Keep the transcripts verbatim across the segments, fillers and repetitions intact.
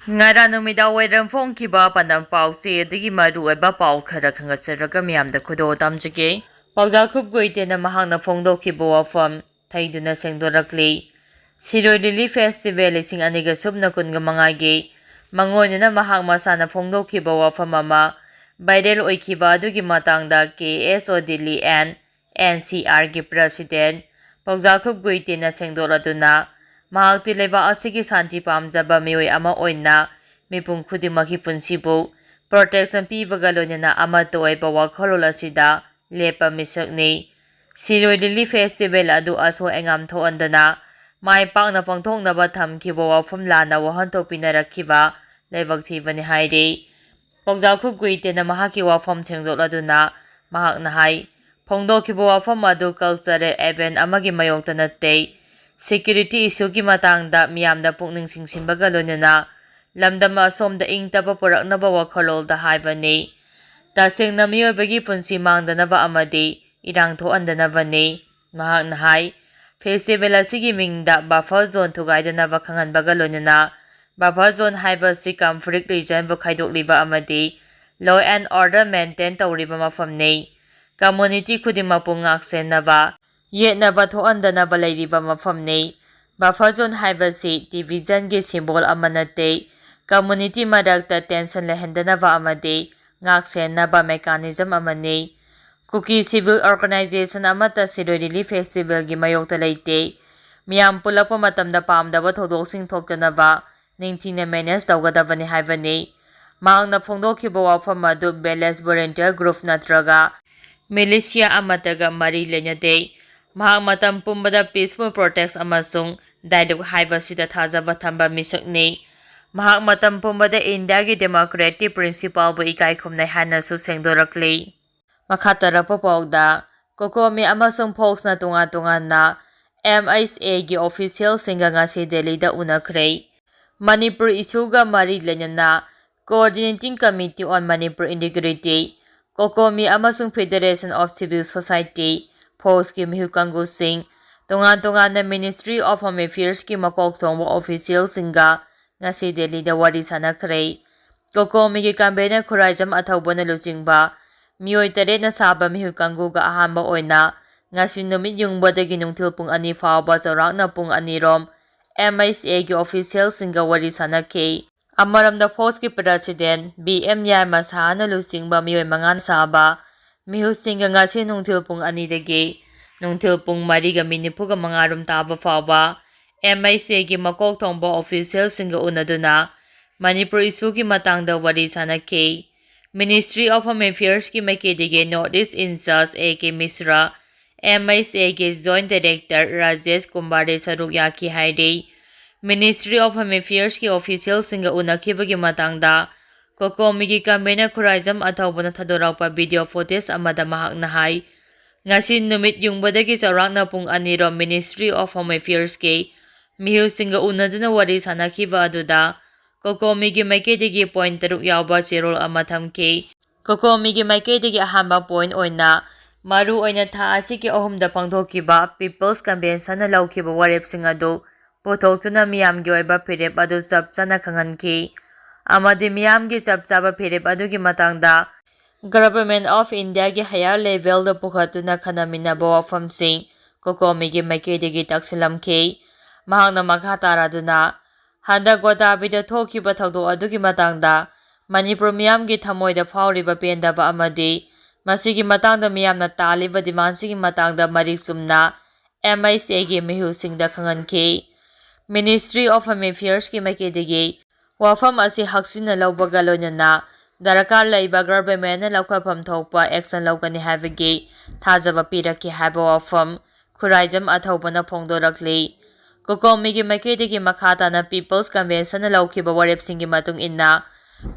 ꯉꯔꯥꯡ ꯅꯨꯃꯤꯗꯥꯡ ꯋꯥꯏꯔꯝ ꯐꯣꯡꯈꯤꯕ ꯄꯥꯟꯗꯝ ꯄꯥꯎꯆꯦ ꯑꯗꯨꯒꯤ ꯃꯔꯨꯑꯣꯏꯕ ꯄꯥꯎ ꯈꯔ ꯈꯪꯒꯠꯆꯔꯒ ꯃꯤꯌꯥꯝꯗ ꯈꯨꯗꯣꯜ ꯇꯝꯖꯒꯦ꯫ ꯄꯥꯎꯖꯥ ꯈꯨꯞ ꯒꯨꯏꯇꯦꯅ ꯃꯍꯥꯛꯅ ꯐꯣꯡꯗꯣꯛꯈꯤꯕ ꯋꯥꯐꯝ ꯊꯩꯗꯨꯅ ꯁꯦꯡꯗꯣꯔꯛꯂꯤ꯫ ꯁꯤꯔꯣꯏ ꯂꯤꯂꯤ ꯐꯦꯁꯇꯤꯚꯦꯜ ꯂꯤꯁꯤꯡ ꯑꯅꯤꯒ ꯁꯨꯞꯅ ꯀꯨꯟꯒ ꯃꯉꯥꯒꯤ ꯃꯉꯣꯟꯗꯅ ꯃꯍꯥꯛ ꯃꯁꯥꯅ ꯐꯣꯡꯗꯣꯛꯈꯤꯕ ꯋꯥꯐꯝ ꯑꯃ ꯚꯥꯏꯔꯦꯜ ꯑꯣꯏꯈꯤꯕ ꯑꯗꯨꯒꯤ ꯃꯇꯥꯡꯗ ꯀꯦ ꯑꯦꯁ ꯑꯣ Delhi and N C ꯑꯥꯔꯒꯤ president ꯄꯥꯎꯖꯥ ꯈꯨꯞ ꯒꯨꯏꯇꯦꯅ ꯁꯦꯡꯗꯣꯛꯂꯗꯨꯅ, ꯃꯍꯥꯛꯇꯤ ꯂꯩꯕꯥꯛ ꯑꯁꯤꯒꯤ ꯁꯥꯟꯇꯤ ꯄꯥꯝꯖꯕ ꯃꯤꯑꯣꯏ ꯑꯃ ꯑꯣꯏꯅ ꯃꯤꯄꯨꯝ ꯈꯨꯗꯤꯡꯃꯛꯀꯤ ꯄꯨꯟꯁꯤꯕꯨ ꯄ꯭ꯔꯣꯇꯦꯛꯁꯟ ꯄꯤꯕꯒ ꯂꯣꯏꯅꯅ ꯑꯃꯠꯇ ꯑꯣꯏꯕ ꯋꯥꯈꯜꯂꯣꯟ ꯑꯁꯤꯗ ꯂꯦꯞꯄ ꯃꯤꯁꯛꯅꯤ꯫ ꯁꯤꯔꯣꯏ ꯂꯤꯂꯤ ꯐꯦꯁꯇꯤꯚꯦꯜ ꯑꯗꯨ ꯑꯁꯣꯏ ꯑꯉꯥꯝ ꯊꯣꯛꯍꯟꯗꯅ ꯃꯥꯏ ꯄꯥꯛꯅ ꯄꯥꯡꯊꯣꯛꯅꯕ ꯊꯝꯈꯤꯕ ꯋꯥꯐꯝ ꯂꯥꯟꯅ ꯋꯥꯍꯟꯊꯣꯛ ꯄꯤꯅꯔꯛꯈꯤꯕ ꯂꯥꯏꯕꯛ ꯊꯤꯕꯅꯤ ꯍꯥꯏꯔꯤ꯫ ꯄꯥꯎꯖꯥ ꯈꯨꯞ ꯒꯨꯏꯇꯦꯅ ꯃꯍꯥꯛꯀꯤ ꯋꯥꯐꯝ ꯁꯦꯡꯗꯣꯛꯂꯗꯨꯅ ꯃꯍꯥꯛꯅ ꯍꯥꯏ, ꯐꯣꯡꯗꯣꯛꯈꯤꯕ ꯋꯥꯐꯝ ꯑꯗꯨ ꯀꯜꯆꯔꯦꯜ ꯑꯦꯚꯦꯟ ꯑꯃꯒꯤ ꯃꯥꯌꯣꯛꯇ ꯅꯠꯇꯦ꯫ ꯁꯦꯀ꯭ꯌꯨꯔꯤꯇꯤ ꯏꯁꯨꯒꯤ ꯃꯇꯥꯡꯗ ꯃꯤꯌꯥꯝꯗ ꯄꯨꯛꯅꯤꯡ ꯆꯤꯡꯁꯤꯟꯕꯒ ꯂꯣꯏꯅꯅ ꯂꯝꯗꯝ ꯑꯁꯣꯝꯗ ꯏꯪ ꯇꯞꯄ ꯄꯨꯔꯛꯅꯕ ꯋꯥꯈꯜꯂꯣꯟꯗ ꯍꯥꯏꯕꯅꯤ꯫ ꯇꯁꯦꯡꯅ ꯃꯤꯑꯣꯏꯕꯒꯤ ꯄꯨꯟꯁꯤ ꯃꯥꯡꯗꯅꯕ ꯑꯃꯗꯤ ꯏꯔꯥꯡ ꯊꯣꯛꯍꯟꯗꯅꯕꯅꯤ꯫ ꯃꯍꯥꯛꯅ ꯍꯥꯏ, ꯐꯦꯁꯇꯤꯚꯦꯜ ꯑꯁꯤꯒꯤ ꯃꯤꯡꯗ ꯕꯐꯔ ꯖꯣꯟ ꯊꯨꯒꯥꯏꯗꯅꯕ ꯈꯪꯍꯟꯕꯒ ꯂꯣꯏꯅꯅ ꯕꯐꯔ ꯖꯣꯟ ꯍꯥꯏꯕꯁꯤ ꯀꯟꯐ꯭ꯂꯤꯛ ꯔꯤꯖꯟꯕꯨ ꯈꯥꯏꯗꯣꯛꯂꯤꯕ ꯑꯃꯗꯤ ꯂꯣ ꯑꯦꯟ ꯑꯣꯔꯗꯔ ꯃꯦꯟꯇꯦꯟ ꯇꯧꯔꯤꯕ ꯃꯐꯝꯅꯤ꯫ ꯀꯝꯃꯨꯅꯤꯇꯤ ꯈꯨꯗꯤꯡꯃꯛꯄꯨ ꯉꯥꯛꯁꯦꯟꯅꯕ, ꯌꯦꯠꯅꯕ ꯊꯣꯛꯍꯟꯗꯅꯕ ꯂꯩꯔꯤꯕ ꯃꯐꯝꯅꯤ꯫ ꯕꯐꯔ ꯖꯣꯟ ꯍꯥꯏꯕꯁꯤ ꯗꯤꯚꯤꯖꯟꯒꯤ ꯁꯤꯝꯕꯣꯜ ꯑꯃ ꯅꯠꯇꯦ꯫ ꯀꯝꯃꯨꯅꯤꯇꯤ ꯃꯔꯛꯇ ꯇꯦꯟꯁꯟ ꯂꯩꯍꯟꯗꯅꯕ ꯑꯃꯗꯤ ꯉꯥꯛꯁꯦꯟꯅꯕ ꯃꯦꯀꯥꯅꯤꯖꯝ ꯑꯃꯅꯤ꯫ ꯀꯨꯀꯤ ꯁꯤꯚꯤꯜ ꯑꯣꯔꯒꯅꯥꯏꯖꯦꯁꯟ ꯑꯃꯠꯇ ꯁꯤꯔꯣꯏ ꯂꯤꯂꯤ ꯐꯦꯁꯇꯤꯚꯦꯜꯒꯤ ꯃꯥꯌꯣꯛꯇ ꯂꯩꯇꯦ꯫ ꯃꯤꯌꯥꯝ ꯄꯨꯜꯂꯛꯄ ꯃꯇꯝꯗ ꯄꯥꯝꯗꯕ ꯊꯧꯗꯣꯛꯁꯤꯡ ꯊꯣꯛꯇꯅꯕ ꯅꯤꯡꯊꯤꯅ ꯃꯦꯅꯦꯖ ꯇꯧꯒꯗꯕꯅꯤ ꯍꯥꯏꯕꯅꯤ꯫ ꯃꯍꯥꯛꯅ ꯐꯣꯡꯗꯣꯛꯈꯤꯕ ꯋꯥꯐꯝ ꯑꯗꯨ ꯕꯦꯂꯦꯁ ꯚꯣꯂꯨꯟꯇꯤꯌꯔ ꯒ꯭ꯔꯨꯞ ꯅꯠꯇ꯭ꯔꯒ ꯃꯤꯂꯤꯁꯤꯌꯥ ꯑꯃꯠꯇꯒ ꯃꯔꯤ ꯂꯩꯅꯗꯦ꯫ ꯃꯍꯥꯛ ꯃꯇꯝ ꯄꯨꯝꯕꯗ ꯄꯤꯁꯐꯨꯜ ꯄ꯭ꯔꯣꯇꯦꯁ ꯑꯃꯁꯨꯡ ꯗꯥꯏꯂꯣꯒ ꯍꯥꯏꯕꯁꯤꯗ ꯊꯥꯖꯕ ꯊꯝꯕ ꯃꯤꯁꯛꯅꯤ꯫ ꯃꯍꯥꯛ ꯃꯇꯝ ꯄꯨꯝꯕꯗ ꯏꯟꯗꯤꯌꯥꯒꯤ ꯗꯦꯃꯣꯀ꯭ꯔꯦꯠꯀꯤ ꯄ꯭ꯔꯤꯟꯁꯤꯄꯥꯜꯕꯨ ꯏꯀꯥꯏ ꯈꯨꯝꯅꯩ ꯍꯥꯏꯅꯁꯨ ꯁꯦꯡꯗꯣꯔꯛꯂꯤ꯫ ꯃꯈꯥ ꯇꯥꯔꯛꯄ ꯄꯥꯎꯗ, ꯀꯣꯀꯣꯃꯤ ꯑꯃꯁꯨꯡ ꯐꯣꯛꯁꯅ ꯇꯣꯉꯥꯟ ꯇꯣꯉꯥꯟꯅ ꯑꯦꯝ ꯑꯩꯆ ꯑꯦꯒꯤ ꯑꯣꯐꯤꯁꯤꯌꯦꯜꯁꯤꯡꯒ ꯉꯁꯤ ꯗꯦꯜꯂꯤꯗ ꯎꯅꯈ꯭ꯔꯦ꯫ ꯃꯅꯤꯄꯨꯔ ꯏꯁꯨꯒ ꯃꯔꯤ ꯂꯩꯅꯅ Coordinating Committee on Manipur Integrity, ꯀꯣꯀꯣꯃꯤ ꯑꯃꯁꯨꯡ Federation of Civil Society, ꯐꯣꯛꯁꯀꯤ ꯃꯤꯍꯨꯠ ꯀꯥꯡꯕꯨꯁꯤꯡ, ꯇꯣꯉꯥꯟ ꯇꯣꯉꯥꯟꯅ Ministry of Home Affairsꯀꯤ ꯃꯀꯣꯛ ꯊꯣꯡꯕ ꯑꯣꯐꯤꯁꯤꯌꯦꯜꯁꯤꯡꯒ ꯉꯁꯤ ꯗꯦꯜꯂꯤꯗ ꯋꯥꯔꯤ ꯁꯥꯟꯅꯈ꯭ꯔꯦ꯫ ꯀꯣꯀꯣꯃꯤꯒꯤ ꯀꯟꯚꯦꯅꯔ ꯈꯨꯔꯥꯏꯖꯝ ꯑꯊꯧꯕꯅ ꯂꯨꯆꯤꯡꯕ ꯃꯤꯑꯣꯏ ꯇꯔꯦꯠꯅ ꯁꯥꯕ ꯃꯤꯍꯨꯠ ꯀꯥꯡꯕꯨꯒ ꯑꯍꯥꯟꯕ ꯑꯣꯏꯅ ꯉꯁꯤ ꯅꯨꯃꯤꯠ ꯌꯨꯡꯕꯗꯒꯤ ꯅꯨꯡꯊꯤꯜ ꯄꯨꯡ ꯑꯅꯤ ꯐꯥꯎꯕ ꯆꯥꯎꯔꯥꯛꯅ ꯄꯨꯡ ꯑꯅꯤꯔꯣꯝ M H A ꯒꯤ ꯑꯣꯐꯤꯁꯤꯌꯦꯜꯁꯤꯡꯒ ꯋꯥꯔꯤ ꯁꯥꯟꯅꯈꯤ꯫ ꯑꯃꯔꯣꯝꯗ ꯐꯣꯁꯀꯤ ꯄ꯭ꯔꯁꯤꯗꯦꯟ B M ꯌꯥꯏꯃ ꯁꯍꯥꯅ ꯂꯨꯆꯤꯡꯕ ꯃꯤꯑꯣꯏ ꯃꯉꯥꯅ ꯁꯥꯕ ꯃꯤꯍꯨꯠꯁꯤꯡꯒ ꯉꯁꯤ ꯅꯨꯡꯊꯤꯜ ꯄꯨꯡ ꯑꯅꯤꯗꯒꯤ ꯅꯨꯡꯊꯤꯜ ꯄꯨꯡ ꯃꯔꯤꯒ ꯃꯤꯅꯤꯠ ꯅꯤꯐꯨꯒ ꯃꯉꯥꯔꯣꯝ ꯇꯥꯕ ꯐꯥꯎꯕ M H A ꯒꯤ ꯃꯀꯣꯛ ꯊꯣꯡꯕ ꯑꯣꯐꯤꯁꯤꯌꯦꯜꯁꯤꯡꯒ ꯎꯅꯗꯨꯅ ꯃꯅꯤꯄꯨꯔ ꯏꯁꯨꯒꯤ ꯃꯇꯥꯡꯗ ꯋꯥꯔꯤ ꯁꯥꯟꯅꯈꯤ꯫ Ministry of Home Affairs ꯀꯤ ꯃꯥꯏꯀꯩꯗꯒꯤ North East in Charge A K ꯃꯤꯁ꯭ꯔꯥ, M H A ꯒꯤ Joint Director ꯔꯥꯖꯦꯁ ꯀꯨꯝꯕꯥꯔꯦ ꯁꯔꯨꯛ ꯌꯥꯈꯤ ꯍꯥꯏꯔꯤ꯫ Ministry of Home Affairs ꯀꯤ ꯑꯣꯐꯤꯁꯤꯌꯦꯜꯁꯤꯡꯒ ꯎꯅꯈꯤꯕꯒꯤ ꯃꯇꯥꯡꯗ ꯀꯣꯀꯣꯃꯤꯒꯤ ꯀꯟꯚꯦꯅꯔ ꯈꯨꯔꯥꯏꯖꯝ ꯑꯊꯧꯕꯅ ꯊꯥꯗꯣꯔꯛꯄ ꯚꯤꯗꯤꯑꯣ ꯐꯨꯇꯦꯖ ꯑꯃꯗ ꯃꯍꯥꯛꯅ ꯍꯥꯏ, ꯉꯁꯤ ꯅꯨꯃꯤꯠ ꯌꯨꯡꯕꯗꯒꯤ ꯆꯥꯎꯔꯥꯛꯅ ꯄꯨꯡ ꯑꯅꯤꯔꯣꯝ Ministry of Home Affairs ꯀꯤ ꯃꯤꯍꯨꯠꯁꯤꯡꯒ ꯎꯅꯗꯨꯅ ꯋꯥꯔꯤ ꯁꯥꯟꯅꯈꯤꯕ ꯑꯗꯨꯗ ꯀꯣꯀꯣꯃꯤꯒꯤ ꯃꯥꯏꯀꯩꯗꯒꯤ ꯄꯣꯏꯟꯠ ꯇꯔꯨꯛ ꯌꯥꯎꯕ ꯆꯦꯔꯣꯜ ꯑꯃ ꯊꯝꯈꯤ꯫ ꯀꯣꯀꯣꯃꯤꯒꯤ ꯃꯥꯏꯀꯩꯗꯒꯤ ꯑꯍꯥꯟꯕ ꯄꯣꯏꯟꯠ ꯑꯣꯏꯅ ꯃꯔꯨ ꯑꯣꯏꯅ ꯊꯥ ꯑꯁꯤꯒꯤ ꯑꯍꯨꯝꯗ ꯄꯥꯡꯊꯣꯛꯈꯤꯕ ꯄꯤꯄꯜꯁ ꯀꯟꯚꯦꯟꯁꯟꯅ ꯂꯧꯈꯤꯕ ꯋꯥꯔꯦꯞꯁꯤꯡ ꯑꯗꯨ ꯄꯨꯊꯣꯛꯇꯨꯅ ꯃꯤꯌꯥꯝꯒꯤ ꯑꯣꯏꯕ ꯐꯤꯔꯦꯞ ꯑꯗꯨ ꯆꯞ ꯆꯥꯅ ꯈꯪꯍꯟꯈꯤ ꯑꯃꯗꯤ ꯃꯤꯌꯥꯝꯒꯤ ꯆꯞ ꯆꯥꯕ ꯐꯤꯔꯦꯞ ꯑꯗꯨꯒꯤ ꯃꯇꯥꯡꯗ Government of India ꯒꯤ higher level ꯗ ꯄꯨꯈꯠꯇꯨꯅ ꯈꯟꯅꯃꯤꯟꯅꯕ ꯋꯥꯐꯝꯁꯤꯡ ꯀꯣꯀꯣꯃꯤꯒꯤ ꯃꯥꯏꯀꯩꯗꯒꯤ ꯇꯛꯁꯤꯜꯂꯝꯈꯤ꯫ ꯃꯍꯥꯛꯅ ꯃꯈꯥ ꯇꯥꯔꯗꯨꯅ, ꯍꯟꯗꯛ ꯒꯣꯗꯥꯕꯤꯗ ꯊꯣꯛꯈꯤꯕ ꯊꯧꯗꯣꯛ ꯑꯗꯨꯒꯤ ꯃꯇꯥꯡꯗ ꯃꯅꯤꯄꯨꯔ ꯃꯤꯌꯥꯝꯒꯤ ꯊꯃꯣꯏꯗ ꯐꯥꯎꯔꯤꯕ ꯄꯦꯟꯗꯕ ꯑꯃꯗꯤ ꯃꯁꯤꯒꯤ ꯃꯇꯥꯡꯗ ꯃꯤꯌꯥꯝꯅ ꯇꯥꯜꯂꯤꯕ ꯗꯤꯃꯥꯟꯁꯤꯡꯒꯤ ꯃꯇꯥꯡꯗ ꯃꯔꯤꯛ ꯆꯨꯝꯅ M H A ꯒꯤ ꯃꯤꯍꯨꯠꯁꯤꯡꯗ ꯈꯪꯍꯟꯈꯤ꯫ Ministry of Home Affairs ꯀꯤ ꯃꯥꯏꯀꯩꯗꯒꯤ ꯋꯥꯐꯝ ꯑꯁꯤ ꯍꯛꯆꯤꯟꯅ ꯂꯧꯕꯒ ꯂꯣꯏꯅꯅ ꯗꯔꯀꯥꯔ ꯂꯩꯕ government ꯅ ꯂꯧꯈꯠꯐꯝ ꯊꯣꯛꯄ action ꯂꯧꯒꯅꯤ ꯍꯥꯏꯕꯒꯤ ꯊꯥꯖꯕ ꯄꯤꯔꯛꯈꯤ ꯍꯥꯏꯕ ꯋꯥꯐꯝ ꯈꯨꯔꯥꯏꯖꯝ ꯑꯊꯧꯕꯅ ꯐꯣꯡꯗꯣꯔꯛꯂꯤ꯫ ꯀꯣꯀꯣꯃꯤꯒꯤ ꯃꯥꯏꯀꯩꯗꯒꯤ ꯃꯈꯥ ꯇꯥꯅ People's Convention ꯅ ꯂꯧꯈꯤꯕ ꯋꯥꯔꯦꯞꯁꯤꯡꯒꯤ ꯃꯇꯨꯡ ꯏꯟꯅ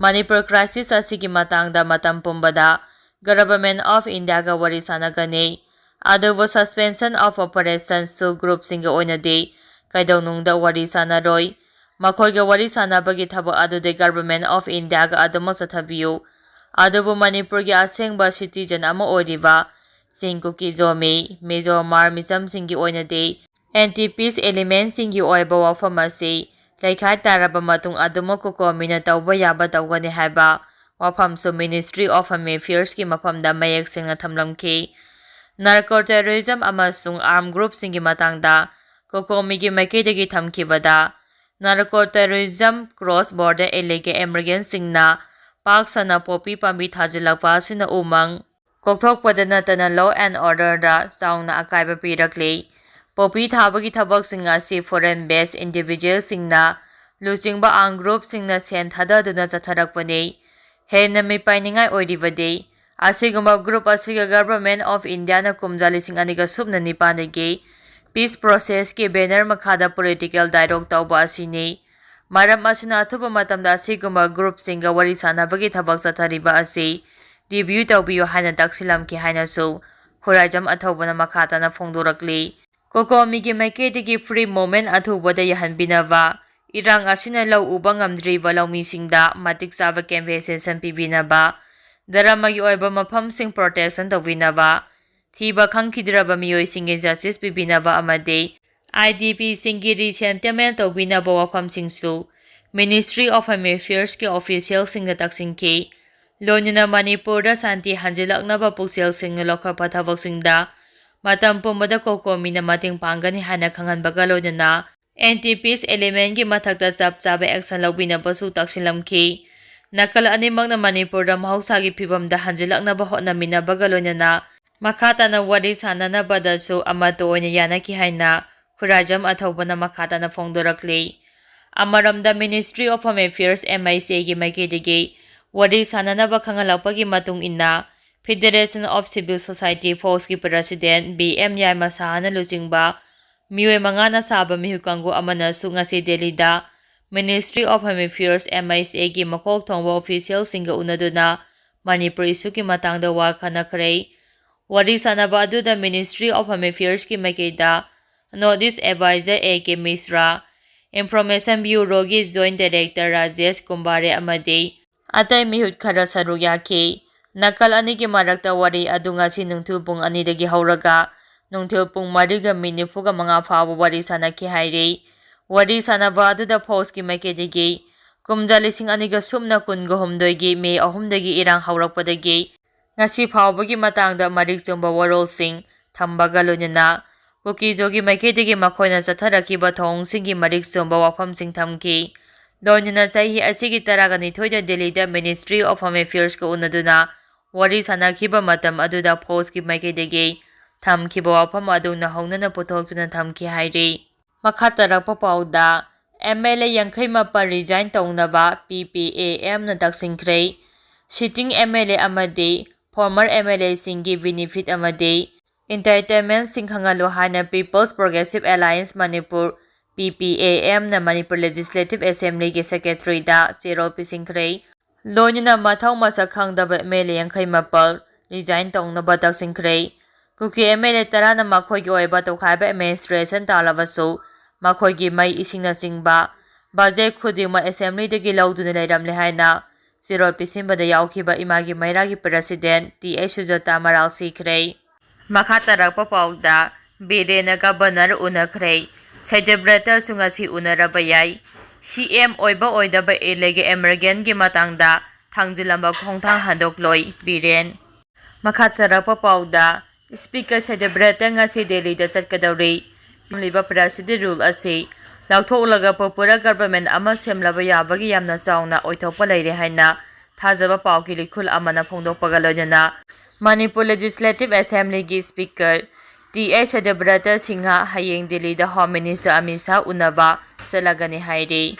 ꯃꯅꯤꯄꯨꯔ crisis ꯑꯁꯤꯒꯤ ꯃꯇꯥꯡꯗ ꯃꯇꯝ ꯄꯨꯝꯕꯗ Government of India ꯒ ꯋꯥꯔꯤ ꯁꯥꯟꯅꯒꯅꯤ꯫ ꯑꯗꯨꯕꯨ suspension of operation ꯁꯨ group ꯁꯤꯡꯒ ꯑꯣꯏꯅꯗꯤ ꯀꯩꯗꯧꯅꯨꯡꯗ ꯋꯥꯔꯤ ꯁꯥꯟꯅꯔꯣꯏ꯫ ꯃꯈꯣꯏꯒ ꯋꯥꯔꯤ ꯁꯥꯟꯅꯕꯒꯤ ꯊꯕꯛ ꯑꯗꯨꯗꯤ Government of India ꯒ ꯑꯗꯨꯃꯛ ꯆꯠꯊꯕꯤꯌꯨ꯫ ꯑꯗꯨꯕꯨ ꯃꯅꯤꯄꯨꯔꯒꯤ ꯑꯁꯦꯡꯕ citizen ꯑꯃ ꯑꯣꯏꯔꯤꯕ ꯆꯤꯡ ꯀꯨꯀꯤ ꯖꯣꯃꯤ, ꯃꯤꯖꯣ ꯃꯥꯔ ꯃꯤꯆꯝꯁꯤꯡꯒꯤ ꯑꯣꯏꯅꯗꯤ anti peace element ꯁꯤꯡꯒꯤ ꯑꯣꯏꯕ ꯋꯥꯐꯝ ꯑꯁꯤ ꯂꯩꯈꯥꯏ ꯇꯥꯔꯕ ꯃꯇꯨꯡ ꯑꯗꯨꯃꯛ ꯀꯣꯀꯣꯃꯤꯅ ꯇꯧꯕ ꯌꯥꯕ ꯇꯧꯒꯅꯤ ꯍꯥꯏꯕ ꯋꯥꯐꯝꯁꯨ Ministry of Home Affairsꯀꯤ ꯃꯐꯝꯗ ꯃꯌꯦꯛ ꯁꯦꯡꯅ ꯊꯝꯂꯝꯈꯤ꯫ Narco terrorism ꯑꯃꯁꯨꯡ armed groupꯁꯤꯡꯒꯤ ꯃꯇꯥꯡꯗ ꯀꯣꯀꯣꯃꯤꯒꯤ ꯃꯥꯏꯀꯩꯗꯒꯤ ꯊꯝꯈꯤꯕꯗ, narco terrorism, cross border illegal immigrantꯁꯤꯡꯅ ꯄꯥꯛ ꯁꯟꯅ ꯄꯣꯄꯤ ꯄꯥꯝꯕꯤ ꯊꯥꯖꯤꯜꯂꯛꯄ ꯑꯁꯤꯅ ꯎꯃꯪ ꯀꯣꯛꯊꯣꯛꯄꯗ ꯅꯠꯇꯅ law and orderꯗ ꯆꯥꯎꯅ ꯑꯀꯥꯏꯕ ꯄꯤꯔꯛꯂꯤ꯫ ꯄꯣꯄꯤ ꯊꯥꯕꯒꯤ ꯊꯕꯛꯁꯤꯡ ꯑꯁꯤ foreign based individualꯁꯤꯡꯅ ꯂꯨꯆꯤꯡꯕ armed groupꯁꯤꯡꯅ ꯁꯦꯟ ꯊꯥꯗꯗꯨꯅ ꯆꯠꯊꯔꯛꯄꯅꯤ꯫ ꯍꯦꯟꯅ ꯃꯤꯄꯥꯏꯅꯤꯡꯉꯥꯏ ꯑꯣꯏꯔꯤꯕꯗꯤ, ꯑꯁꯤꯒꯨꯝꯕ group ꯑꯁꯤꯒ Government of Indiaꯅ ꯀꯨꯝꯖꯥ ꯂꯤꯁꯤꯡ ꯑꯅꯤꯒ ꯁꯨꯞꯅ ꯅꯤꯄꯥꯟꯗꯒꯤ peace processꯀꯤ banner ꯃꯈꯥꯗ political dialogue ꯇꯧꯕ ꯑꯁꯤꯅꯤ꯫ ꯃꯔꯝ ꯑꯁꯤꯅ ꯑꯊꯨꯕ ꯃꯇꯝꯗ ꯑꯁꯤꯒꯨꯝꯕ groupꯁꯤꯡꯒ ꯋꯥꯔꯤ ꯁꯥꯅꯕꯒꯤ ꯊꯕꯛ ꯆꯠꯊꯔꯤꯕ ꯑꯁꯤ review ꯇꯧꯕꯤꯌꯨ ꯍꯥꯏꯅ ꯇꯛꯁꯤꯜꯂꯝꯈꯤ ꯍꯥꯏꯅꯁꯨ ꯈꯨꯔꯥꯏꯖꯝ ꯑꯊꯧꯕꯅ ꯃꯈꯥ ꯇꯥꯅ ꯐꯣꯡꯗꯣꯔꯛꯂꯤ꯫ ꯀꯣꯀꯣꯃꯤꯒꯤ ꯃꯥꯏꯀꯩꯗꯒꯤ free movement ꯑꯊꯨꯕꯗ ꯌꯥꯍꯟꯕꯤꯅꯕ, ꯏꯔꯥꯡ ꯑꯁꯤꯅ ꯂꯧ ꯎꯕ ꯉꯝꯗ꯭ꯔꯤꯕ ꯂꯧꯃꯤꯁꯤꯡꯗ ꯃꯇꯤꯛ ꯆꯥꯕ compensation ꯄꯤꯕꯤꯅꯕ, ꯙꯔꯃꯒꯤ ꯑꯣꯏꯕ ꯃꯐꯝꯁꯤꯡ protection ꯇꯧꯕꯤꯅꯕ, ꯊꯤꯕ ꯈꯪꯈꯤꯗ꯭ꯔꯕ ꯃꯤꯑꯣꯏꯁꯤꯡꯒꯤ justice ꯄꯤꯕꯤꯅꯕ ꯑꯃꯗꯤ IDPꯁꯤꯡꯒꯤ resettlement ꯇꯧꯕꯤꯅꯕ ꯋꯥꯐꯝꯁꯤꯡꯁꯨ Ministry of Home Affairsꯀꯤ officialꯁꯤꯡꯗ ꯇꯛꯁꯤꯟꯈꯤ꯫ ꯂꯣꯏꯅꯅ ꯃꯅꯤꯄꯨꯔꯗ ꯁꯥꯟꯇꯤ ꯍꯟꯖꯤꯜꯂꯛꯅꯕ ꯄꯨꯛꯆꯦꯜ ꯁꯦꯡꯅ ꯂꯧꯈꯠꯄ ꯊꯕꯛꯁꯤꯡꯗ ꯃꯇꯝ ꯄꯨꯝꯕꯗ ꯀꯣꯀꯣꯃꯤꯅ ꯃꯇꯦꯡ ꯄꯥꯡꯒꯅꯤ ꯍꯥꯏꯅ ꯈꯪꯍꯟꯕꯒ ꯂꯣꯏꯅꯅ, anti peace elementꯀꯤ ꯃꯊꯛꯇ ꯆꯞ ꯆꯥꯕ action ꯂꯧꯕꯤꯅꯕꯁꯨ ꯇꯛꯁꯤꯜꯂꯝꯈꯤ꯫ ꯅꯥꯀꯜ ꯑꯅꯤꯃꯛꯅ ꯃꯅꯤꯄꯨꯔꯗ ꯃꯍꯧꯁꯥꯒꯤ ꯐꯤꯕꯝꯗ ꯍꯟꯖꯤꯜꯂꯛꯅꯕ ꯍꯣꯠꯅꯃꯤꯟꯅꯕꯒ ꯂꯣꯏꯅꯅ ꯃꯈꯥ ꯇꯥꯅ ꯋꯥꯔꯤ ꯁꯥꯅꯅꯕꯗꯁꯨ ꯑꯃꯠꯇ ꯑꯣꯏꯅ ꯌꯥꯅꯈꯤ ꯍꯥꯏꯅ ꯈꯨꯔꯥꯏꯖꯝ ꯑꯊꯧꯕꯅ ꯃꯈꯥ ꯇꯥꯅ ꯐꯣꯡꯗꯣꯔꯛꯂꯤ꯫ ꯑꯃꯔꯣꯝꯗ Ministry of Home Affairs, MHAꯒꯤ ꯃꯥꯏꯀꯩꯗꯒꯤ ꯋꯥꯔꯤ ꯁꯥꯅꯅꯕ ꯈꯪꯍꯜꯂꯛꯄꯒꯤ ꯃꯇꯨꯡ ꯏꯟꯅ, Federation of Civil Society Forceꯀꯤ President ꯕꯤ ꯑꯦꯝ ꯌꯥꯏꯃ ꯁꯍꯥꯅ ꯂꯨꯆꯤꯡꯕ ꯃꯤꯑꯣꯏ ꯃꯉꯥꯅ ꯁꯥꯕ ꯃꯤꯍꯨꯠ ꯀꯥꯡꯕꯨ ꯑꯃꯅꯁꯨ ꯉꯁꯤ ꯗꯦꯜꯂꯤꯗ Ministry of Home Affairs, MHAꯒꯤ ꯃꯀꯣꯛ ꯊꯣꯡꯕ officialꯁꯤꯡꯒ ꯎꯅꯗꯨꯅ ꯃꯅꯤꯄꯨꯔ issueꯒꯤ ꯃꯇꯥꯡꯗ ꯋꯥ ꯈꯟꯅꯈ꯭ꯔꯦ꯫ ꯋꯥꯔꯤ ꯁꯥꯅꯕ ꯑꯗꯨꯗ Ministry of Home Affairsꯀꯤ ꯃꯥꯏꯀꯩꯗ North East Advisor A K ꯃꯤꯁ꯭ꯔꯥ, Information Bureauꯒꯤ Joint Director Rajesh ꯀꯨꯝꯕꯥꯔꯦ ꯑꯃꯗꯤ ꯑꯇꯩ ꯃꯤꯍꯨꯠ ꯈꯔ ꯁꯔꯨꯛ ꯌꯥꯈꯤ꯫ ꯅꯥꯀꯜ ꯑꯅꯤꯒꯤ ꯃꯔꯛꯇ ꯋꯥꯔꯤ ꯑꯗꯨ ꯉꯁꯤ ꯅꯨꯡꯊꯤꯜ ꯄꯨꯡ ꯑꯅꯤꯗꯒꯤ ꯍꯧꯔꯒ ꯅꯨꯡꯊꯤꯜ ꯄꯨꯡ ꯃꯔꯤꯒ ꯃꯤꯅꯤꯠ ꯅꯤꯐꯨꯒ ꯃꯉꯥ ꯐꯥꯎꯕ ꯋꯥꯔꯤ ꯁꯥꯅꯈꯤ ꯍꯥꯏꯔꯤ꯫ ꯋꯥꯔꯤ ꯁꯥꯟꯅꯕ ꯑꯗꯨꯗ ꯐꯧꯖꯀꯤ ꯃꯥꯏꯀꯩꯗꯒꯤ ꯀꯨꯝꯖꯥ ꯂꯤꯁꯤꯡ ꯑꯅꯤꯒ ꯁꯨꯞꯅ ꯀꯨꯟꯒ ꯍꯨꯝꯗꯣꯏꯒꯤ ꯃꯦ ꯑꯍꯨꯝꯗꯒꯤ ꯏꯔꯥꯡ ꯍꯧꯔꯛꯄꯗꯒꯤ ꯉꯁꯤ ꯐꯥꯎꯕꯒꯤ ꯃꯇꯥꯡꯗ ꯃꯔꯤꯛ ꯆꯨꯝꯕ ꯋꯥꯔꯣꯜꯁꯤꯡ ꯊꯝꯕꯒ ꯂꯣꯏꯅꯅ ꯀꯨꯀꯤꯖꯣꯒꯤ ꯃꯥꯏꯀꯩꯗꯒꯤ ꯃꯈꯣꯏꯅ ꯆꯠꯊꯔꯛꯈꯤꯕ ꯊꯧꯑꯣꯡꯁꯤꯡꯒꯤ ꯃꯔꯤꯛ ꯆꯨꯝꯕ ꯋꯥꯐꯝꯁꯤꯡ ꯊꯝꯈꯤ꯫ ꯂꯣꯏꯅꯅ ꯆꯍꯤ ꯑꯁꯤꯒꯤ ꯇꯔꯥꯒ ꯅꯤꯊꯣꯏꯗ ꯗꯦꯜꯂꯤꯗ Ministry of Home Affairsꯀ ꯎꯅꯗꯨꯅ ꯋꯥꯔꯤ ꯁꯥꯟꯅꯈꯤꯕ ꯃꯇꯝ ꯑꯗꯨꯗ ꯐꯧꯖꯀꯤ ꯃꯥꯏꯀꯩꯗꯒꯤ ꯊꯝꯈꯤꯕ ꯋꯥꯐꯝ ꯑꯗꯨ ꯅꯧꯍꯧꯅꯅ ꯄꯨꯊꯣꯛꯇꯨꯅ ꯊꯝꯈꯤ ꯍꯥꯏꯔꯤ꯫ ꯃꯈꯥ ꯇꯥꯔꯛꯄ ꯄꯥꯎꯗ, MLA ꯌꯥꯡꯈꯩ ꯃꯥꯄꯜ resign ꯇꯧꯅꯕ PPAMꯅ ꯇꯛꯁꯤꯟꯈ꯭ꯔꯦ꯫ Sitting MLA ꯑꯃꯗꯤ former MLAꯁꯤꯡꯒꯤ benefit ꯑꯃꯗꯤ entitlementꯁꯤꯡ ꯈꯪꯍꯜꯂꯨ ꯍꯥꯏꯅ People's Progressive Alliance Manipur, PPAMꯅ Manipur Legislative Assemblyꯒꯤ Secretaryꯗ ꯆꯦꯔꯣꯜ ꯄꯤꯁꯤꯟꯈ꯭ꯔꯦ꯫ ꯂꯣꯏꯅꯅ ꯃꯊꯧ ꯃꯁꯛ ꯈꯪꯗꯕ MLA ꯌꯥꯡꯈꯩ ꯃꯥꯄꯜ resign ꯇꯧꯅꯕ ꯇꯛꯁꯤꯟꯈ꯭ꯔꯦ꯫ ꯀꯨꯀꯤ MLA ꯇꯔꯥꯅ ꯃꯈꯣꯏꯒꯤ ꯑꯣꯏꯕ ꯇꯧꯈꯥꯏꯕ administration ꯇꯥꯜꯂꯕꯁꯨ ꯃꯈꯣꯏꯒꯤ ꯃꯩ, ꯏꯁꯤꯡꯅꯆꯤꯡꯕ budget ꯈꯨꯗꯤꯡꯃꯛ Assemblyꯗꯒꯤ ꯂꯧꯗꯨꯅ ꯂꯩꯔꯝꯂꯦ ꯍꯥꯏꯅ ꯆꯦꯔꯣꯜ ꯄꯤꯁꯤꯟꯕꯗ ꯌꯥꯎꯈꯤꯕ ꯏꯃꯥꯒꯤ ꯃꯩꯔꯥꯒꯤ President ꯇꯤ ꯑꯩꯆ ꯁꯨꯖꯥꯇꯥ ꯃꯔꯥꯜ ꯁꯤꯈ꯭ꯔꯦ꯫ ꯃꯈꯥ ꯇꯥꯔꯛꯄ ꯄꯥꯎꯗ, ꯕꯤꯔꯦꯟꯅ Governor ꯎꯅꯈ꯭ꯔꯦ꯫ ꯁꯇ꯭ꯌꯕ꯭ꯔꯇꯁꯨ ꯉꯁꯤ ꯎꯅꯔꯕ ꯌꯥꯏ꯫ CM ꯑꯣꯏꯕ ꯑꯣꯏꯗꯕ ꯏꯂꯦꯒꯤ ꯑꯦꯃꯔꯒꯦꯟꯒꯤ ꯃꯇꯥꯡꯗ ꯊꯥꯡꯖꯤꯜꯂꯝꯕ ꯈꯣꯡꯊꯥꯡ ꯍꯟꯗꯣꯛꯂꯣꯏ ꯕꯤꯔꯦꯟ꯫ ꯃꯈꯥ ꯇꯥꯔꯛꯄ ꯄꯥꯎꯗ, Speaker ꯁꯇ꯭ꯌꯕ꯭ꯔꯇ ꯉꯁꯤ ꯗꯦꯜꯂꯤꯗ ꯆꯠꯀꯗꯧꯔꯤ꯫ ꯊꯝꯂꯤꯕ President Rule ꯑꯁꯤ ꯂꯧꯊꯣꯛꯂꯒ popular government ꯑꯃ ꯁꯦꯝꯂꯕ ꯌꯥꯕꯒꯤ ꯌꯥꯝꯅ ꯆꯥꯎꯅ ꯑꯣꯏꯊꯣꯛꯄ ꯂꯩꯔꯦ ꯍꯥꯏꯅ ꯊꯥꯖꯕ ꯄꯥꯎꯒꯤ ꯂꯤꯈꯨꯜ ꯑꯃꯅ ꯐꯣꯡꯗꯣꯛꯄꯒ ꯂꯣꯏꯅꯅ ꯃꯅꯤꯄꯨꯔ Legislative Assemblyꯒꯤ Speaker T H Satyabrata Singh ꯍꯌꯦꯡ ꯗꯤꯜꯂꯤꯗ Home Minister ꯑꯃꯤꯠ ꯁꯥꯍ ꯎꯅꯕ ꯆꯠꯂꯒꯅꯤ ꯍꯥꯏꯔꯤ꯫